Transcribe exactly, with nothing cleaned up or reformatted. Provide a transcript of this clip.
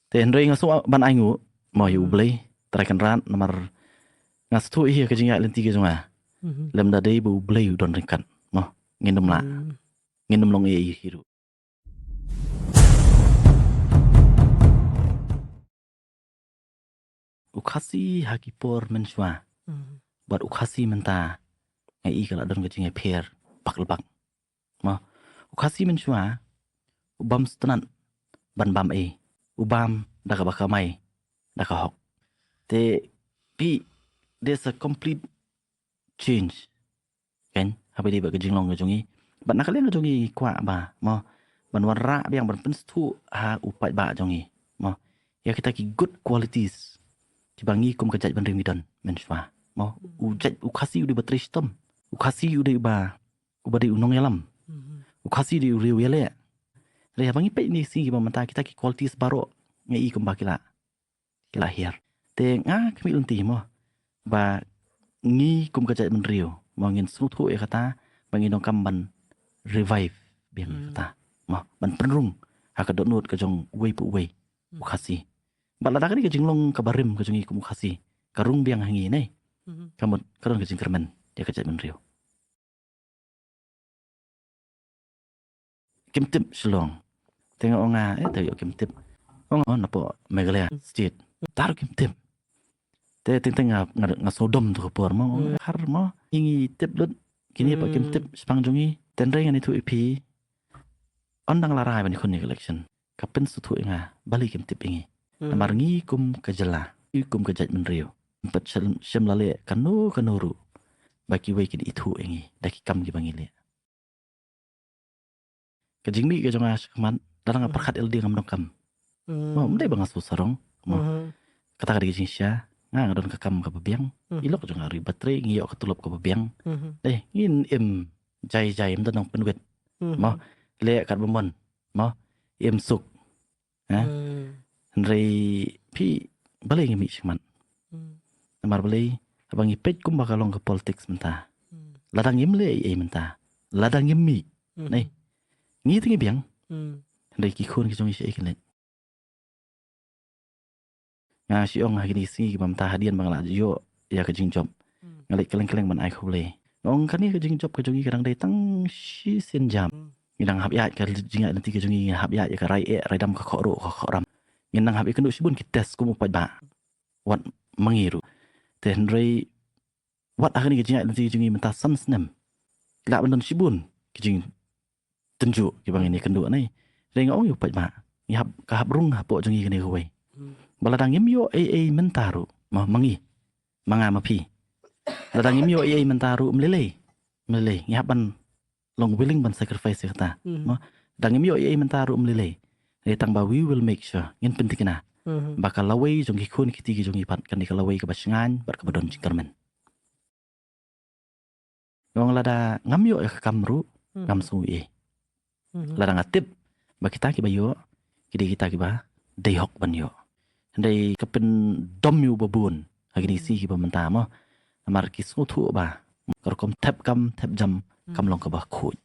Te hynrei nga sngew ban ai nguh mo ïa U Blei Trai Kynrad namar nga sngewthuh hi ka jingïaid lynti ka jong nga. Lymda dei ba U Blei u don ryngkat mo, ngin ym lah, ngin ym long ei ei hi ruh. U Khasi ha ki por mynshuwa bad u Khasi mynta nga i ka la don ka jingïapher bak la bak. Mo, u Khasi mynshuwa u bam sngewtynnat ban bam ei, u bam da kaba kamai da ka hok. Te phi, there's a complete change kan haba ïadei bad ka jinglong ka jong ngi. Bad na ka liang ka jong ngi ngi kwah ba mo ban wanrah biang ban pynsngewthuh ha u paidbah jong ngi mo ïa kita ki good qualities kiba ngi kum ka jaitbynriew ngi don mynshuwa mo. U jait u Khasi u dei ba trei shitom, u Khasi u dei ba, uba dei u nongïalam, u Khasi u dei u riewïaleh. Hynrei haba ngi peit ïa kine ki sngi kiba mynta kita ki qualities baroh nga i kumba ki la ki la hiar. Te nga khmih lynti mo ba ngi kum ka jaitbynriew mo ngin sngewthuh ïa kata ba ngin donkam ban revive biang ïa kata mo ban pynrung ha ka dohnud ka jong uwei pa uwei u Khasi. Bad lada ka dei ka jinglong kaba rim ka jong ngi kum u Khasi ka rung biang ha ngi ne ka mut ka don ka jingkyrmen ïa ka jaitbynriew. Kim tip Shillong. Te nga ong nga, eh, te ïoh kim tip. Ong nga, oh, napoh Meghalaya State. Te ruh kim tip. Te teng teng nga, nga, nga sngewdom tu ka por mo, ong, har mo, ngi tip lut. Kine pat kim tip shaphang jong ngi. Te hynrei ngan ïathuh ïa phi. Ynda nga la rai ban ïakhun ïa ka election, ka pynsngewthuh ïa nga balei kim tip ïa ngi. Namar ngi kum ka jylla, ngi kum ka jaitbynriew, ngim pat shym, shym la leh kano kano ruh ba kiwei kin ithuh ïa ngi da ki kam kiba ngi leh. Ka jingmih ka jong nga shakhmat, lada nga pyrkhat ïa lade ngam donkam. Mo, ym dei ba nga sngewsarong mo. Kata ka dei ka jingshisha, nga nga don ka kam kaba biang. I lok jong nga ruh iba trei, ngi ïoh ka tulop kaba biang. Dei ngin im jai jai, ym don nongpynwit mo. Leh katba mon mo, im suk. Ha? Hynrei phi, balei ngi mih shakhmat? Namar balei, haba ngi peit kumba ka long ka politics mynta, lada ngim leh ei ei mynta, lada ngim mih, ne, ngi te ngi biang. Hynrei ki khun ki jong ngi shaei kin leit? Nga shu ong ha kine ki sngi kiba mynta hadien ba nga la ïoh ïa ka jingjop, nga leit kylleng kylleng ban ai khublei. Nga ong kane ka jingjop ka jong ngi ka dang dei tang shisien jam. Ngi dang hap ïaid ka jingïaid lynti ka jong ngi, ngi hap ïaid ïa ka rai eh rai dam, ka khohruh ka khohram. Ngin nang hap ïakynduh shibun ki test kum u paidbah wat ma ngi ruh. Te hynrei wat ha kane ka jingïaid lynti ka jong ngi mynta san snem, lah ban don shibun ki jingtynjuh kiba ngin ïakynduh ne. Hynrei nga ong ïa u paidbah, ngi hap, ka hap rung hapoh jong ngi kane kawei. Ba lada ngim ïoh ei ei mynta ruh ma, ma ngi, ma nga ma phi, lada ngim ïoh ei ei mynta ruh, ym lei lei, ym lei lei, ngi hap ban long willing ban sacrifice ïa kata. Mo, da ngim ïoh ei ei mynta ruh, ym lei lei, hynrei tang ba we will make sure, ngin pynthikna ba ka lawei jong ki khun ki kti ki jong ngi pat kan dei ka lawei kaba shngaiñ bad kaba don jingkyrmen. Nga ong lada ngam ïoh ïa ka kam ruh, ngam sngew ei. Lada nga tip ba kita kiba ïoh ki dei kita kiba dei hok ban ïoh. Hynrei ka pyndom ïa u ba bun ha kine ki sngi kiba mynta mo. Namar ki sngewthuh ba ka rukom thep kam thep jam kam long kaba khuid.